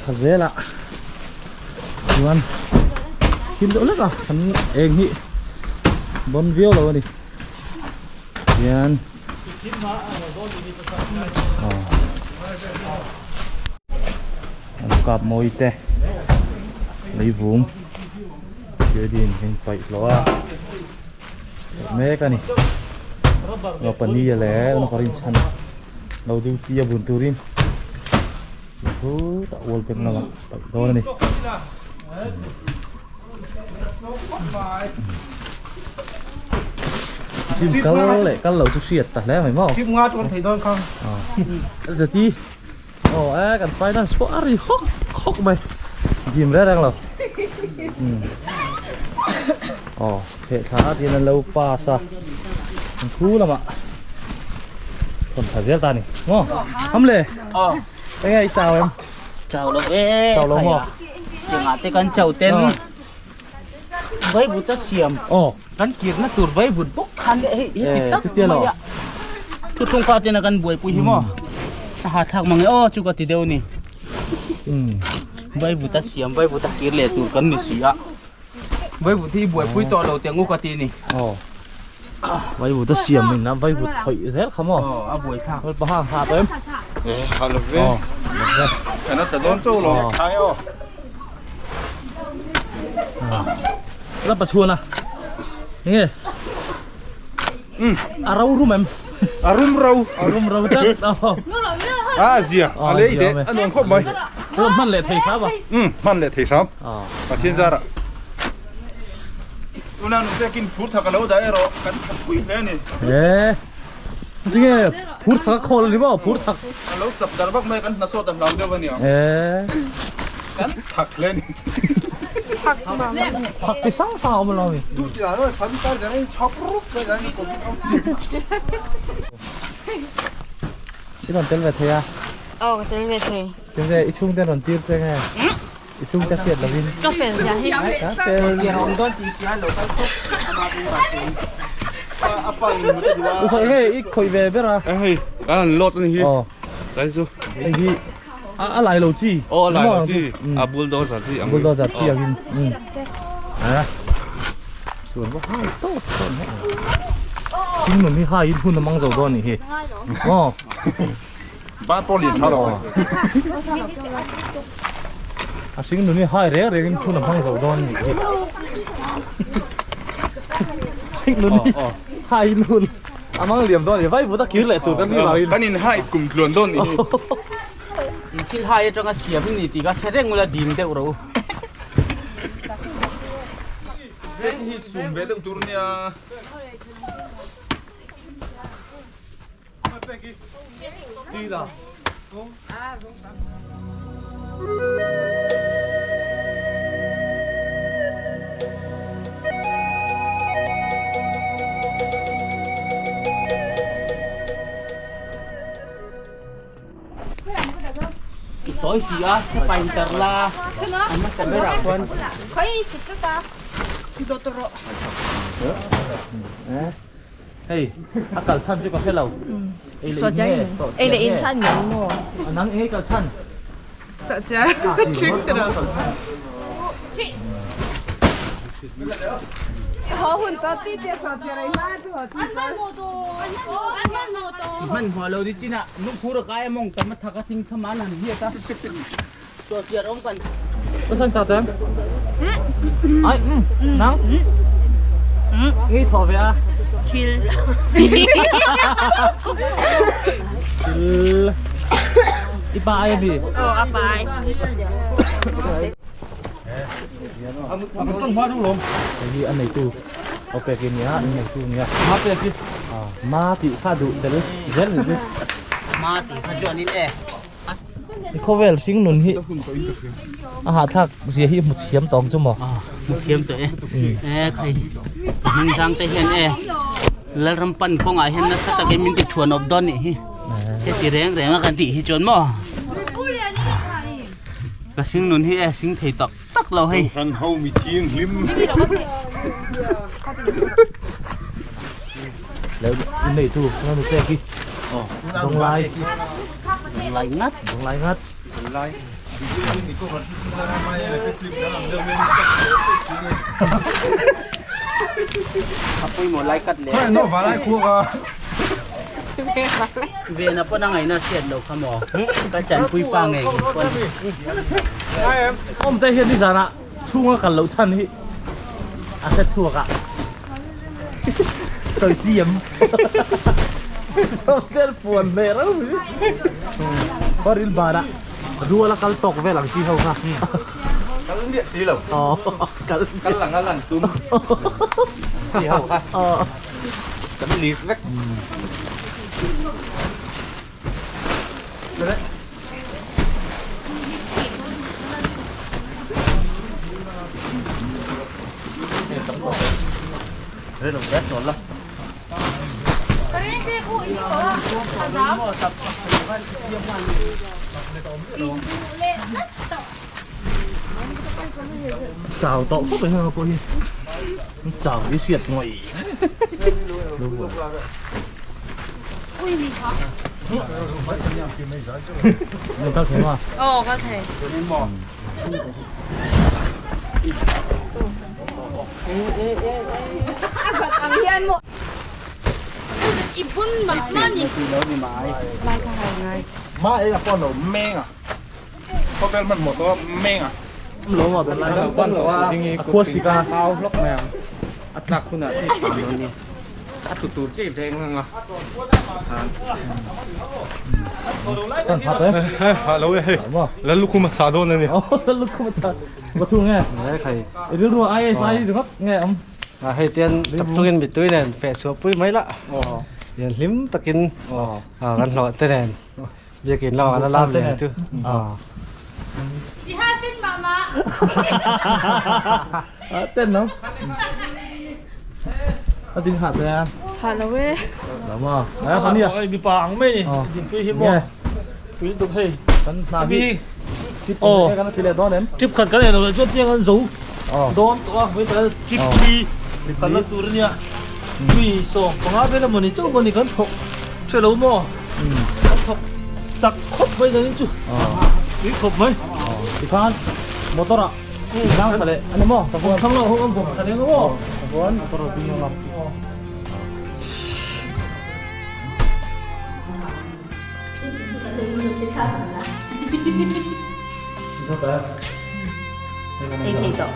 thla zel a chuan thim deuh hlek a kan eng hi bawn viau lo a ni hian an kap mawi te leivung building in paih hlawh a mek a ni naupani leh naupang chhan lo duty a bun turin khutah wall bank lamah paih dawn a ni. Chim kal leh kal lo chu hriat ta hle mai maw. Chim nga chuan thei dawn khang. Zati aw e kan finance pawh a ri hawk hawk mai. Dim reng reng lo. Aw pheh thla a tin an lo pass a. Thu lamah thawn tha zel ta ni maw. Ham le. Enge i chau em? Chau lo e. Chau lo maw? Chengah te kan chau ten. Vai but a siam. Aw. Kan kirna tur vai but bawk khan leh hei heti tak mai a. Thu thung fa ten a kan buaipui hi maw? A ha thlak mang e aw chu ka ti deuh ni. Vai but a siam vai but a kir leh tur kan ni si a. Vai but hi buaipui tawh lo teh ngu ka ti ni. Aw. Vai but a siam in a vai but khawih zel kha maw? Aw a buai thlak. Kal paha ha tawh em? E ha lo ve. Aw. Kana ta dawn chauh lo. Thai aw. La pachuan a. Nge? A rau rum em? A rum rau. A rum rau tlat. Aw. A zia a lei de a nuam khawp mai. Hman leh thei hram a. Hman leh thei hram. Aw. Pathian zarah. Tuna nu pekin phur thak a lo dah erawh kan that pui hle a ni. E tinge phur thak a khawl a ni maw phur thak. A lo chap dar vak mai kan hna sawt a hlau deuh a ni ang. E kan thak hle a ni. Thak chi sang sang a awm lo a mi. I rawn tel ve thei a? Aw ka tel ve thei. Tinge i chhungte an rawn tir che nge? I chhungte hriat lovin. Ka fel zia hi. Ka fel. Awm dawn tih tia lo kal khawp ama bung ah chuan. A pa in mut a duh a. Usawh nge i khawih ve ber a. Hei kan han load a ni hi. Aw. Tlai chu. Hei hi a lai lo chi. Aw a lai lo chi. A bulldozer chi ang. Bulldozer chi angin. A. Suan va hai tawp tawp mai. Thing nun hi hai in hun a mang zo dawn a nih hi. Aw. Ba pawh lian tha lo. A hring nun hi hai reng reng in phun a hmang zo dawn nih hi. Hring nun hi hai in hun a hmang liam dawn nih vai vut a kir leh tur kan ni vangin. Kan in hai kum tluan dawn nih hi. In thil hai atanga siam hi ni tih kha hre reng ula dim deuh rawh u. Veng hi sum ve deuh tur nia. Tawi si a, ka pain tar la, a hmasa berah khuan. Hei a kal chhan chu ka hre lo. Ei leh in nge sawh chian Ei leh in kha an ngam maw? A nang eng ei kal chhan? Sawh chian ṭhing ti lo. Haw hun tawh ti tia sawh chian ei hma chu haw ti tawh. Hman hmuh lo ni chin ah lungphur a kai a mawng tam a thak a thing tham an han hiat a. Sawh chian awm kan. Pasan chau tem? Ai, nang? Ngei thaw ve a? Thil. Thil. I pa ai mi? Aw, a pa ai. Hei hi a neitu aw pek i nia, an neitu nia. Ma pek i. Ma tih kha duh tel zel ni chu. Ma tih kha chuan in e. I khawvel hring nun hi a hahthlak zia hi hmu thiam tawng chu maw? Hmu thiam tawh e. E khai hming zang te hian e Lalram pan kawngah hian nasa takin min ti thuan awp dawn nih hi. Heti reng reng a kan tih hi chuan maw? Ka hring nun hi e hring thei tak tak lo hei. Kohhran ho mi thianghlim. Leh in neitu nanu pek i. Zawnglai. Zawnglai ngat. Zawnglai ngat. Zawnglai. A pawimawh lai kat leh. Vena pawn a ngaihna hriat loh kha maw? Ka chanpui pa ngei ngei pawn. Awmte hian nizanah chhunga kal loh chhan hi a hre chhuak a, sawi chi em? Hotel puan hmeh reuh hi Khuaril banah rual a kal tawk vel ang chi ho kha. Kal miah si lo. Aw kal Kal ang a lan tum. Chi ho kha. Kan list vek. Chào tọ khúc ấy ha cô hi. Chào cái xuyệt ngoài. Đúng rồi. Mình có thế mà. Ồ, có thể. Ma ấy là con ở meng à? Có bên mặt một có meng à? Lỗ mà bên lại khua xì ca. Au lok mèo. A tlak hunah chi phang dawn ni. A tu tur chi veng ang a. Chan hat e. Hello e. Maw. Lalukhum a chah dawn a ni. Lalukhum a chah. Va chhung nge? Khai. I rilru ISI ringawt nge awm? A hei tian tap chungin mittui nen feh chhuah pui mai la. Lian hlim takin kan hlawh te nen biakin lamah an la lam leh ang chu. I ha sin mah mah. Ten lo. A ding hat e. Ha lo e. Lo ma. Ai han nia. Ai mipa ang mai ni. Din pui hi maw. Pui tuk hei. Kan hna hi. Trip oh. Kan ti leh dawn em? Trip khat kan en lo chuan tiang an zo. Dawn tawh a, mai taka trip li kan la tur ania. Mi sawm panga vel emawni chauh emawni kan thawk hre lo maw? Kan thawk chak khawp mai zanin chu. Tui khawp mai. Tikhan motor ah zang tha leh ani maw? Thang lo ho an bawm tha leh ang maw? Motor ah ding ang a. Ei thei tawh.